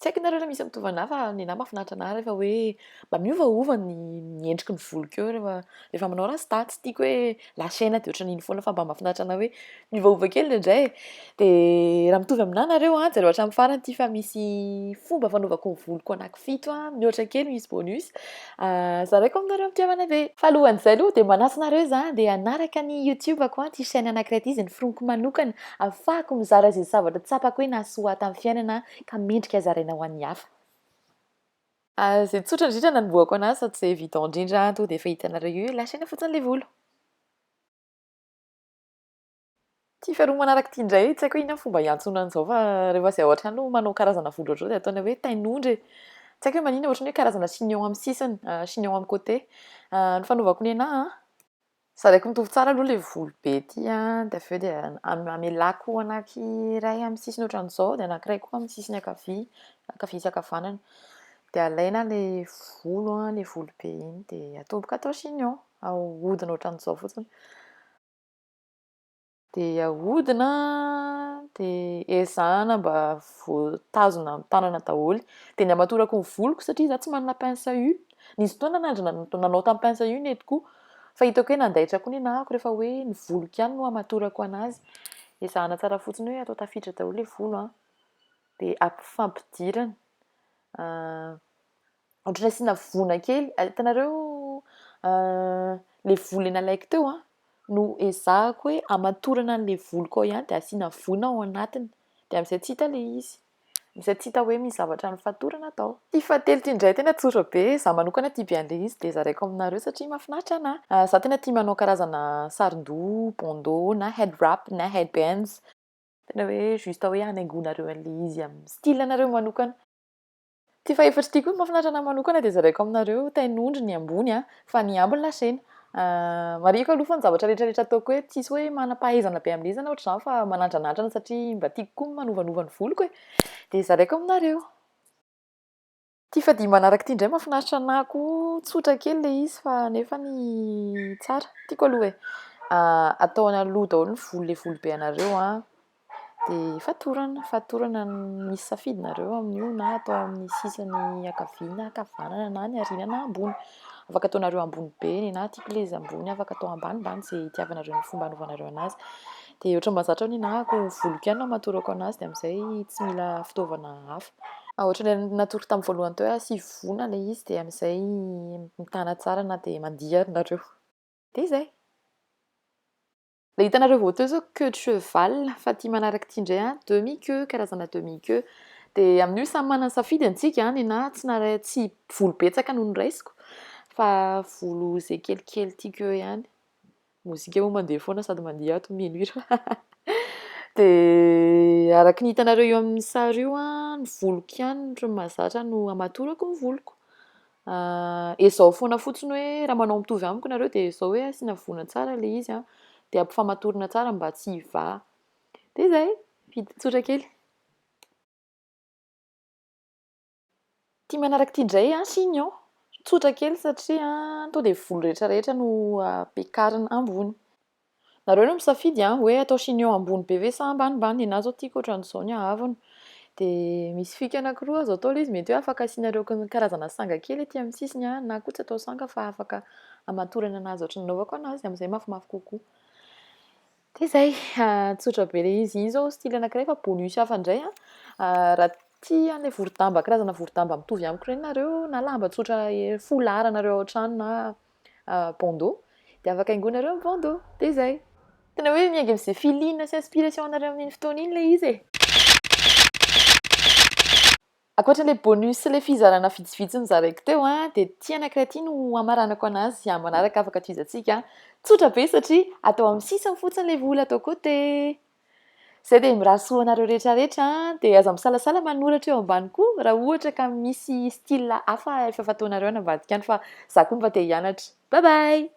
Tsy haiko nareo raha misy mitovy anah fa nenah mahafinaritra anah rehefa hoe mba miovaova ny ny endriky ny voloko eo rehefa rehefa manao rasta, tsy tiako hoe lâcher-na dia ohatran'iny foana fa mba mahafinaritra anah hoe miovaova kely indraindray e. Dia raha mitovy aminah nareo an, jereo hatramin'ny farany ity fa misy fomba fanaovako ny voloko anaky fito an, mihoatra kely misy bonus. Zaraiko aminareo am-pitiavana be. Fa alohan'izay aloha dia manasa anareo za dia hanaraka ny youtube-ko an, ity chaîne anankiray ity izay noforoniko manokana ahafahako mizara izay zavatra tsapako hoe nahasoa ahy tamin'ny fiainana ka mendrika zaraina ho an'ny hafa. Izay tsotra indrindra nanombohako anazy sady tsy évident indrindra tonga dia efa hitanareo io hoe lâcher-na fotsiny ilay volo. Ity faharoa manaraka ity indray, tsy haiko hoe inona ny fomba hiantsoana an'izao fa rehefa izay ao an-trano no manao karazana volo ohatr'izao dia ataonay hoe tain'ondry e. Tsy haiko hoe maninona ohatran'ny hoe karazana chignon amin'ny sisiny, chignon amin'ny côté. Ny fanaovako ny anahy an, zaraiko mitovy tsara aloha ilay volo be ity an, dia avy eo dia amelako anankiray amin'ny sisiny ohatran'izao dia anankiray koa amin'ny sisiny ankavia, ankavia sy ankavanana. Dia alaina ilay volo an, ilay volo be iny dia atomboka atao chignon, ahodina ohatran'izao fotsiny. Dia ahodina dia ezahana mba voatazona amin'ny tanana daholo. Dia ny hamatorako ny voloko satria izaho tsy manana pince à U. Nisy fotoana nandrana nanao tamin'ny pince à U nety koa. Fa hitako hoe nandaitra koa ny anahako rehefa hoe ny voloko ihany no hamatorako an'azy. Ezahana tsara fotsiny hoe atao tafiditra daholo ilay volo an. Dia ampifampidirana. Ohatran'ny asiana vona kely, hitanareo ilay volo ilay nalaiko teo an, no ezahako hoe hamatorana an'ilay voloko ao ihany dia asiana vona ao anatiny, dia amin'izay tsy hita ilay izy, amin'izay tsy hita hoe misy zavatra nofatorana tao. Ity fahatelo ity indray tena tsotra be, izaho manokana tia be an'ilay izy dia zaraiko aminareo satria mahafinaritra anà. Izaho tena tia manao karazana saron-doha, bandeau na head wrap na head bands, tena hoe juste hoe hanaingoanareo an'ilay izy amin'ny style anareo manokana. Ity fahefatra ity koa mahafinaritra anah manokana dia zaraiko aminareo tain'ondry ny ambony a, fa ny ambiny lâcher-na. Marihiko aloha fa ny zavatra rehetra rehetra ataoko hoe tsisy hoe manam-pahaizana be amin'ilay izy na ohatr'izany fa manandranandrana satria mba tiako koa ny manovanova ny voloko e. Dia zaraiko aminareo. Ity fahadimy manaraka ity indray mahafinaritra anah koa, tsotra kely ilay izy fa nefany tsara, tiako aloha e. Atao aloha daholo ny volo ilay volo be anareo an. Dia fatorana, fatorana misy safidy nareo amin'io na atao amin'ny sisiny ankavia na ankavanana na ny aoriana na ambony. Afaka ataonareo ambony be ny ahy tiako ilay izy ambony, afaka atao ambanimbany izay itiavanareo ny fomba anaovanareo anazy. Dia ohatran'ny mahazatra ny anahako voloko ihany no amatorako anazy dia amin'izay tsy mila fitaovana hafa. Ohatran'ilay natoroko tamin'ny voalohany teo hoe asio vona ilay izy dia amin'izay mitana tsara na dia mandihy ary nareo. Dia izay. Ilay hitanareo vao teo izao queue de cheval fa ity manaraka ity indray an, demi queue, karazana demi queue. Dia amin'io samy manana ny safidy antsika an, nenaha tsy naray tsy volo betsaka no noraisiko fa volo izay kelikely tiako eo ihany. Mozika moa mandeha foana sady mandeha ato mihaino hira. Dia araka ny hitanareo eo amin'ny sary io an, ny voloko ihany no mahazatra no hamatorako ny voloko. Ezao foana fotsiny hoe raha manao mitovy amiko nareo dia ezao hoe asiana vona tsara ilay izy an, dia ampifamatorina tsara mba tsy hivaha. Dia izay, vita tsotra kely. Ity manaraka ity indray an, chignon. Tsotra kely satria tonga dia volo rehetra rehetra no ampiakarina ambony. Nareo no misafidy an, hoe atao chignon ambony be ve sa ambanimbany, nenaha zao tiako ohatran'izao ny haavony. Dia misy fika anakiroa azo atao ilay izy, mety hoe afaka asianareo karazana sanga kely aty amin'ny sisiny an, na koa tsy atao sanga fa afaka hamatorana anazy ohatran'ny nanaovako anazy, amin'izay mafimafy kokoa. Dia izay, tsotra be ilay izy. Iny izao style anakiray fa bonus hafa indray an, raha tia an'ilay voro-damba, karazana voro-damba mitovy amiko ireny nareo, na lamba tsotra foulard anareo ao an-trano na bandeau dia afaka haingoinareo amin'ny bandeau dia izay. Tena hoe miainga amin'izay feeling sy inspiration anareo amin'iny fotoana iny ilay izy e. Ankoatra ilay bonus sy ilay fizarana vitsivitsy nozaraiko teo an, dia ity anankiray ity no hamaranako anazy amin'ny manaraka afaka tohizantsika. Tsotra be satria atao amin'ny sisiny fotsiny ilay vola atao côté. Izay dia mirary soa anareo rehetra rehetra an, dia aza misalasala manoratra eo ambany koa raha ohatra ka misy style hafa efa fataonareo any ambadika any fa za koa mba te hianatra. Bye bye!